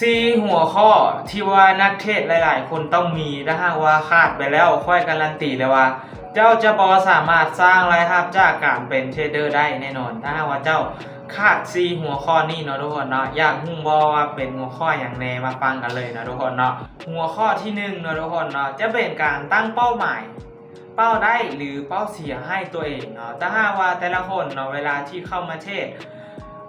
ສີ່ຫົວຂໍ້ທີ່ວ່ານັກເທຣດຫຼາຍໆຄົນຕ້ອງມີ, ຖ້າຫາກວ່າຂາດໄປແລ້ວ, ຂ້ອຍກາຣັນຕີເລີຍວ່າເຈົ້າຈະບໍ່ສາມາດສ້າງລາຍຮັບຈາກການເປັນເທຣດເດີໄດ້ແນ່ນອນ ຖ້າຫາກວ່າເຈົ້າຂາດສີ່ຫົວຂໍ້ນີ້ເນາະທຸກຄົນເນາະ. ຢາກຮູ້ບໍ່ວ່າເປັນຫົວຂໍ້ຫຍັງແດ່? ມາຟັງກັນເລີຍເນາະທຸກຄົນເນາະ. ຫົວຂໍ້ທີໜຶ່ງເນາະທຸກຄົນເນາະ ຈະເປັນການຕັ້ງເປົ້າໝາຍ ເປົ້າໄດ້ ຫຼື ເປົ້າເສຍໃຫ້ຕົວເອງເນາະ. ຖ້າຫາກວ່າແຕ່ລະຄົນເນາະ ເວລາທີ່ເຂົ້າມາເທຣດ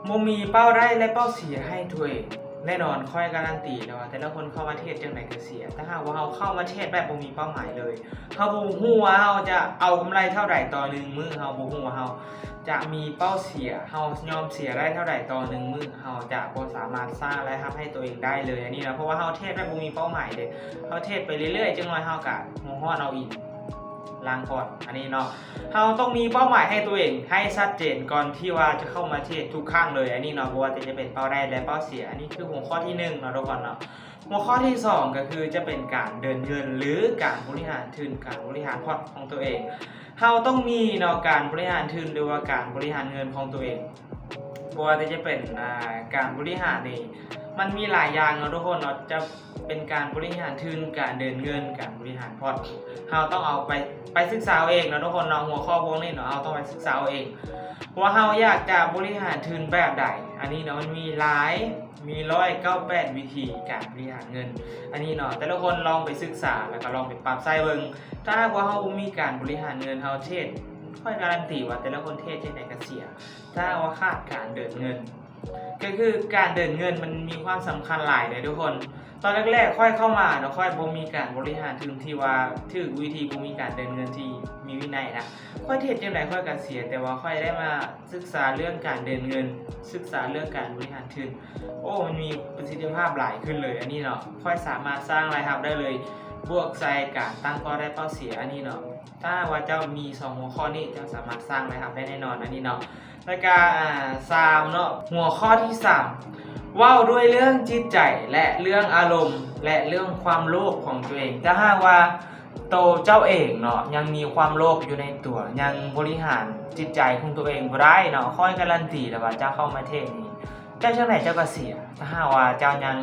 ບໍ່ມີເປົ້າໄດ້ ແລະ ເປົ້າເສຍໃຫ້ຕົວເອງ, ແນ່ນອນ ຂ້ອຍກາຣັນຕີເລີຍວ່າແຕ່ລະຄົນເຂົ້າມາເທຣດຈັ່ງໃດກໍເສຍ. ຖ້າຫາກວ່າເຮົາເຂົ້າມາເທຣດແບບບໍ່ມີເປົ້າໝາຍເລີຍ, ເຮົາບໍ່ຮູ້ວ່າເຮົາຈະເອົາກຳໄລເທົ່າໃດຕໍ່ໜຶ່ງມື້, ເຮົາບໍ່ຮູ້ວ່າເຮົາຈະມີເປົ້າເສຍ, ເຮົາຍອມເສຍໄດ້ເທົ່າໃດຕໍ່ໜຶ່ງມື້, ເຮົາຈະບໍ່ສາມາດສ້າງລາຍຮັບໃຫ້ຕົວເອງໄດ້ເລີຍ ອັນນີ້ນະ. ເພາະວ່າເຮົາເທຣດແບບບໍ່ມີເປົ້າໝາຍເດ້, ເຮົາເທຣດໄປເລື້ອຍໆ, ຈັກໜ້ອຍເຮົາກະຫົວຮ້ອນເອົາອີກ. ລ້າງກ່ອນ ອັນນີ້ເນາະ, ເຮົາຕ້ອງມີເປົ້າໝາຍໃຫ້ຕົວເອງໃຫ້ຊັດເຈນກ່ອນທີ່ວ່າຈະເຂົ້າມາເທຣດທຸກຄັ້ງເລີຍ ອັນນີ້ເນາະ. ບໍ່ວ່າແຕ່ຈະເປັນເປົ້າໄດ້ ແລະ ເປົ້າເສຍ, ອັນນີ້ຄືຫົວຂໍ້ທີໜຶ່ງເນາະທຸກຄົນເນາະ. ຫົວຂໍ້ທີສອງກໍຄືຈະເປັນການເດີນເງິນ ຫຼື ການບໍລິຫານທຶນ, ການບໍລິຫານພອດຂອງຕົວເອງ. ເຮົາຕ້ອງມີເນາະ ການບໍລິຫານທຶນ ຫຼືວ່າການບໍລິຫານເງິນຂອງຕົວເອງ. ບໍ່ວ່າແຕ່ຈະເປັນ ອ່າ ການບໍລິຫານນີ້ ມັນມີຫຼາຍຢ່າງເນາະທຸກຄົນເນາະ, ຈະເປັນການບໍລິຫານທຶນ, ການເດີນເງິນ, ການບໍລິຫານພອດ. ເຮົາຕ້ອງເອົາໄປ ໄປສຶກສາເອົາເອງເນາະທຸກຄົນເນາະ, ຫົວຂໍ້ພວກນີ້ເນາະ ເຮົາຕ້ອງໄປສຶກສາເອົາເອງ ວ່າເຮົາຢາກຈະບໍລິຫານທຶນແບບໃດ. ອັນນີ້ເນາະ ມັນມີຫຼາຍ ມີຮ້ອຍເກົ້າແປດວິທີການບໍລິຫານເງິນ ອັນນີ້ເນາະ. ແຕ່ລະຄົນລອງໄປສຶກສາ ແລ້ວກໍລອງໄປປັບໃຊ້ເບິ່ງ. ຖ້າຫາກວ່າເຮົາບໍ່ມີການບໍລິຫານເງິນ, ເຮົາເທຣດ, ຂ້ອຍກາຣັນຕີວ່າແຕ່ລະຄົນເທຣດຈັ່ງໃດກໍເສຍ ຖ້າຫາກວ່າຂາດການເດີນເງິນ. ກໍຄືການເດີນເງິນມັນມີຄວາມສຳຄັນຫຼາຍເດ້ທຸກຄົນ. ຕອນແລກໆຂ້ອຍເຂົ້າມາເນາະ, ຂ້ອຍບໍ່ມີການບໍລິຫານທຶນທີ່ວ່າຖືກວິທີ, ບໍ່ມີການເດີນເງິນທີ່ມີວິໄນນະ. ຂ້ອຍເທຣດຈັ່ງໃດຂ້ອຍກໍເສຍ, ແຕ່ວ່າຂ້ອຍໄດ້ມາ ສຶກສາເລື່ອງການເດີນເງິນ, ສຶກສາເລື່ອງການບໍລິຫານທຶນ. ໂອ້ ມັນມີປະສິດທິພາບຫຼາຍຂຶ້ນເລີຍ ອັນນີ້ເນາະ. ຂ້ອຍສາມາດສ້າງລາຍຮັບໄດ້ເລີຍ ບວກໃສ່ການຕັ້ງເປົ້າໄດ້ເປົ້າເສຍ ອັນນີ້ເນາະ. ຖ້າຫາກວ່າເຈົ້າມີສອງຫົວຂໍ້ນີ້ ເຈົ້າສາມາດສ້າງລາຍຮັບໄດ້ແນ່ນອນ ອັນນີ້ເນາະ. ແລ້ວກະ ອ່າ ສາມເນາະ, ຫົວຂໍ້ທີສາມ ເວົ້າດ້ວຍເລື່ອງຈິດໃຈ ແລະ ເລື່ອງອາລົມ ແລະ ເລື່ອງຄວາມໂລບຂອງຕົວເອງ. ຖ້າຫາກວ່າ ໂຕເຈົ້າເອງເນາະ ຍັງມີຄວາມໂລບຢູ່ໃນຕົວ, ຍັງບໍລິຫານຈິດໃຈຂອງຕົວເອງບໍ່ໄດ້ເນາະ, ຂ້ອຍກາຣັນຕີເລີຍວ່າເຈົ້າເຂົ້າມາເທຣດນີ້ ເຈົ້າຈັ່ງໃດເຈົ້າກໍເສຍ. ຖ້າຫາກວ່າເຈົ້າຍັ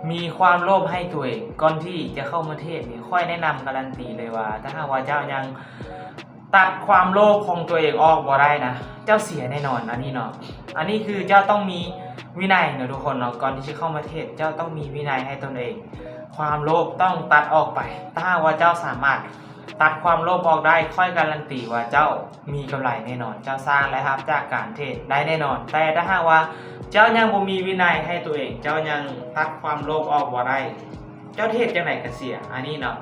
ງມີຄວາມໂລບໃຫ້ຕົວເອງ ກ່ອນທີ່ຈະເຂົ້າມາເທຣດນີ້, ຂ້ອຍແນະນຳກາຣັນຕີເລີຍວ່າ ຖ້າຫາກວ່າເຈົ້າຍັງຕັດຄວາມໂລບຂອງຕົວເອງອອກບໍ່ໄດ້ນະ, ເຈົ້າເສຍແນ່ນອນ ອັນນີ້ເນາະ. ອັນນີ້ຄືເຈົ້າຕ້ອງມີວິໄນເນາະທຸກຄົນເນາະ, ກ່ອນທີ່ຈະເຂົ້າມາເທຣດ ເຈົ້າຕ້ອງມີວິໄນໃຫ້ຕົນເອງ. ຄວາມໂລບຕ້ອງຕັດອອກໄປ. ຖ້າຫາກວ່າເຈົ້າສາມາດຕັດຄວາມໂລບອອກໄດ້, ຂ້ອຍກາຣັນຕີວ່າເຈົ້າມີກຳໄລແນ່ນອນ, ເຈົ້າສ້າງລາຍຮັບຈາກການເທຣດໄດ້ແນ່ນອນ. ແຕ່ຖ້າຫາກວ່າເຈົ້າຍັງບໍ່ມີວິໄນໃຫ້ຕົວເອງ, ເຈົ້າຍັງຕັດຄວາມໂລບອອກບໍ່ໄດ້, ເຈົ້າເທຣດຈັ່ງໃດກໍເສຍ. ອັນນີ້ເນາະ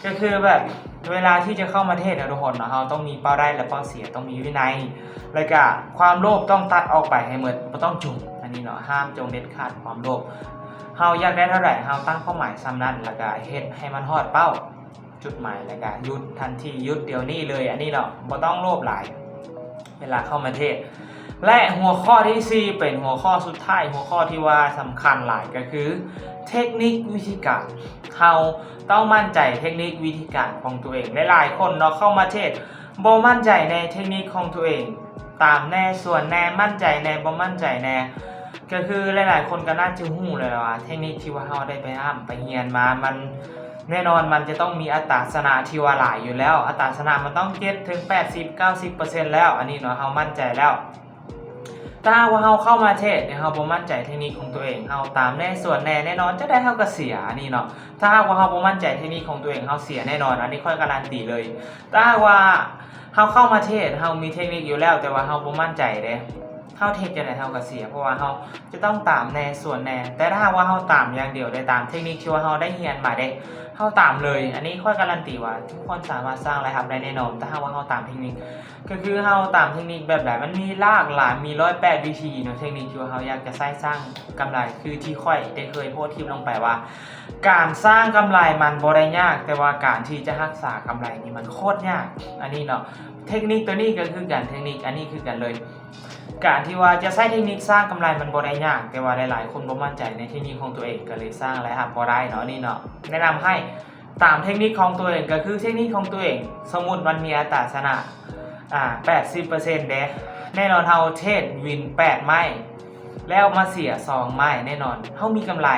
ກໍຄືແບບເວລາທີ່ຈະເຂົ້າມາເທຣດເນາະທຸກຄົນເນາະ, ເຮົາຕ້ອງມີເປົ້າໄດ້ ແລະ ເປົ້າເສຍ, ຕ້ອງມີວິໄນ ແລ້ວກະຄວາມໂລບຕ້ອງຕັດອອກໄປໃຫ້ໝົດ, ບໍ່ຕ້ອງຈົ່ງ. ອັນນີ້ເນາະ ຫ້າມຈົ່ງເດັດຂາດຄວາມໂລບ. ເຮົາຢາກໄດ້ເທົ່າໃດ ເຮົາຕັ້ງເປົ້າໝາຍສ່ຳນັ້ນ ແລ້ວກະເຮັດໃຫ້ມັນຮອດເປົ້າ ຈຸດໝາຍ ແລ້ວກະຢຸດທັນທີ, ຢຸດດຽວນີ້ເລີຍ. ອັນນີ້ເນາະ ບໍ່ຕ້ອງໂລບຫຼາຍເວລາເຂົ້າມາເທຣດ. ແລະ ຫົວຂໍ້ທີສີ່ ເປັນຫົວຂໍ້ສຸດທ້າຍ, ຫົວຂໍ້ທີ່ວ່າສຳຄັນຫຼາຍກໍຄືເທັກນິກ, ວິທີການ. ເຮົາຕ້ອງໝັ້ນໃຈເທັກນິກ, ວິທີການຂອງຕົວເອງ. ຫຼາຍໆຄົນເນາະ ເຂົ້າມາເທຣດບໍ່ໝັ້ນໃຈໃນເທັກນິກຂອງຕົວເອງ, ຕາມແດ່ ສວນແດ່, ໝັ້ນໃຈແດ່ ບໍ່ໝັ້ນໃຈແດ່. ກໍຄືຫຼາຍໆຄົນກໍໜ້າຈະຮູ້ແລ້ວວ່າ ເທັກນິກທີ່ວ່າເຮົາໄດ້ໄປຮ່ຳໄປຮຽນມາ ມັນ ແນ່ນອນມັນຈະຕ້ອງມີອັດຕາຊະນະທີ່ວ່າຫຼາຍຢູ່ແລ້ວ, ອັດຕາຊະນະມັນຕ້ອງເຈັດເຖິງແປດສິບ ເກົ້າສິບເປີເຊັນແລ້ວ. ອັນນີ້ເນາະ ເຮົາໝັ້ນໃຈແລ້ວ. ຖ້າຫາກວ່າເຮົາເຂົ້າມາເທຣດ ແລະ ເຮົາບໍ່ໝັ້ນໃຈເທັກນິກຂອງຕົວເອງ, ເຮົາຕາມແດ່ ສວນແດ່, ແນ່ນອນຈັ່ງໃດເຮົາກໍເສຍ. ອັນນີ້ເນາະ ຖ້າຫາກວ່າເຮົາບໍ່ໝັ້ນໃຈເທັກນິກຂອງຕົວເອງ, ເຮົາເສຍແນ່ນອນ, ອັນນີ້ຂ້ອຍກາຣັນຕີເລີຍ. ຖ້າຫາກວ່າເຮົາເຂົ້າມາເທຣດ ເຮົາມີເທັກນິກຢູ່ແລ້ວ ແຕ່ວ່າເຮົາບໍ່ໝັ້ນໃຈເດ້, ເຮົາເຮັດຈັ່ງໃດເຮົາກໍເສຍ, ເພາະວ່າເຮົາຈະຕ້ອງຕາມແດ່ ສວນແດ່. ແຕ່ຖ້າຫາກວ່າເຮົາຕາມຢ່າງດຽວເດ້, ຕາມເທັກນິກທີ່ວ່າເຮົາໄດ້ຮຽນມາເດ້, ເຮົາຕາມເລີຍ. ອັນນີ້ຂ້ອຍກາຣັນຕີວ່າທຸກຄົນສາມາດສ້າງລາຍຮັບໄດ້ແນ່ນອນ ຖ້າຫາກວ່າເຮົາຕາມເທັກນິກ. ກໍຄືເຮົາຕາມເທັກນິກແບບໃດ? ມັນມີຫຼາກຫຼາຍ, ມີຮ້ອຍແປດວິທີເນາະ, ເທັກນິກທີ່ວ່າເຮົາຢາກຈະໃຊ້ສ້າງກຳໄລ. ຄືທີ່ຂ້ອຍໄດ້ເຄີຍໂພສຄລິບລົງໄປວ່າ ການສ້າງກຳໄລມັນບໍ່ໄດ້ຍາກ, ແຕ່ວ່າການທີ່ຈະຮັກສາກຳໄລນີ້ມັນໂຄດຍາກ. ອັນນີ້ເນາະ ເທັກນິກຕົວນີ້ກໍຄືກັນ, ເທັກນິກອັນນີ້ຄືກັນເລີຍ. ການທີ່ວ່າຈະໃຊ້ເທັກນິກສ້າງກຳໄລມັນບໍ່ໄດ້ຍາກ, ແຕ່ວ່າຫຼາຍໆຄົນບໍ່ໝັ້ນໃຈໃນເທັກນິກຂອງຕົວເອງ ກໍເລີຍສ້າງລາຍຮັບບໍ່ໄດ້ເນາະ. ນີ້ເນາະ ແນະນຳໃຫ້ຕາມເທັກນິກຂອງຕົວເອງ, ກໍຄືເທັກນິກຂອງຕົວເອງ. ສົມມຸດມັນມີອັດຕາຊະນະ ອ່າ ແປດສິບເປີເຊັນເດ້, ແນ່ນອນເຮົາເທຣດວິນແປດໄມ້, ແລ້ວມາເສຍສອງໄມ້ ແນ່ນອນເຮົາມີກຳໄລ.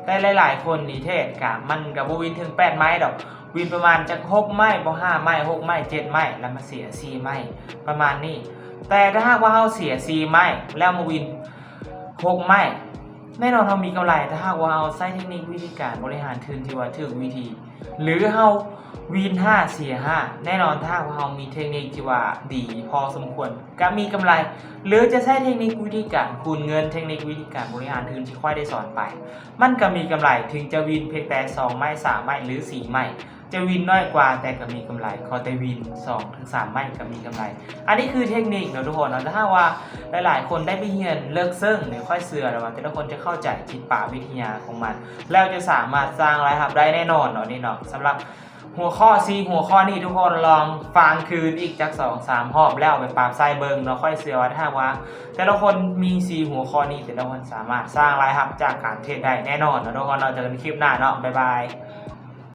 ແຕ່ຫຼາຍໆຄົນນີ້ເທຣດກະ ມັນກະບໍ່ວິນເຖິງແປດໄມ້ດອກ ວິນປະມານຈັກຫົກໄມ້ບໍ່ ຫ້າໄມ້ ຫົກໄມ້ ເຈັດໄມ້ ແລ້ວມາເສຍສີ່ໄມ້ ປະມານນີ້. ແຕ່ຖ້າຫາກວ່າເຮົາເສຍສີ່ໄມ້ ແລ້ວມາວິນຫົກໄມ້ ແນ່ນອນເຮົາມີກຳໄລ. ຖ້າຫາກວ່າເຮົາໃຊ້ເທັກນິກວິທີການບໍລິຫານທຶນທີ່ວ່າຖືກວິທີ ຫຼືເຮົາວິນຫ້າເສຍຫ້າ ແນ່ນອນ ຖ້າຫາກວ່າເຮົາມີເທັກນິກທີ່ວ່າດີພໍສົມຄວນ ກະມີກຳໄລ. ຫຼືຈະໃຊ້ເທັກນິກວິທີການຄູນເງິນ ເທັກນິກວິທີການບໍລິຫານທຶນທີ່ຂ້ອຍໄດ້ສອນໄປ ມັນກະມີກຳໄລ. ເຖິງຈະວິນພຽງແຕ່ສອງໄມ້ ສາມໄມ້ ຫຼືສີ່ໄມ້ ຈະວິນນ້ອຍກວ່າ ແຕ່ກະມີກຳໄລ. ຂໍແຕ່ວິນສອງເຖິງສາມໄມ້ກະມີກຳໄລ. ອັນນີ້ຄືເທັກນິກເນາະທຸກຄົນເນາະ. ຖ້າຫາກວ່າຫຼາຍໆຄົນໄດ້ໄປຮຽນເລິກເຊິ່ງນີ້ ຂ້ອຍເຊື່ອແລ້ວວ່າແຕ່ລະຄົນຈະເຂົ້າໃຈຈິດປະວິທະຍາຂອງມັນ ແລ້ວຈະສາມາດສ້າງລາຍຮັບໄດ້ແນ່ນອນເນາະ. ນີ້ເນາະ ສຳລັບຫົວຂໍ້ສີ່ຫົວຂໍ້ນີ້ ທຸກຄົນລອງຟັງຄືນອີກຈັກສອງສາມຮອບ ແລ້ວເອົາໄປປັບໃຊ້ເບິ່ງເນາະ. ຂ້ອຍເຊື່ອວ່າຖ້າຫາກວ່າແຕ່ລະຄົນມີສີ່ຫົວຂໍ້ນີ້ ແຕ່ລະຄົນສາມາດສ້າງລາຍຮັບຈາກການເທຣດໄດ້ແນ່ນອນເນາະທຸກຄົນເນາະ. ເຈີກັນຄລິບໜ້າເນາະ ບາຍບາຍ.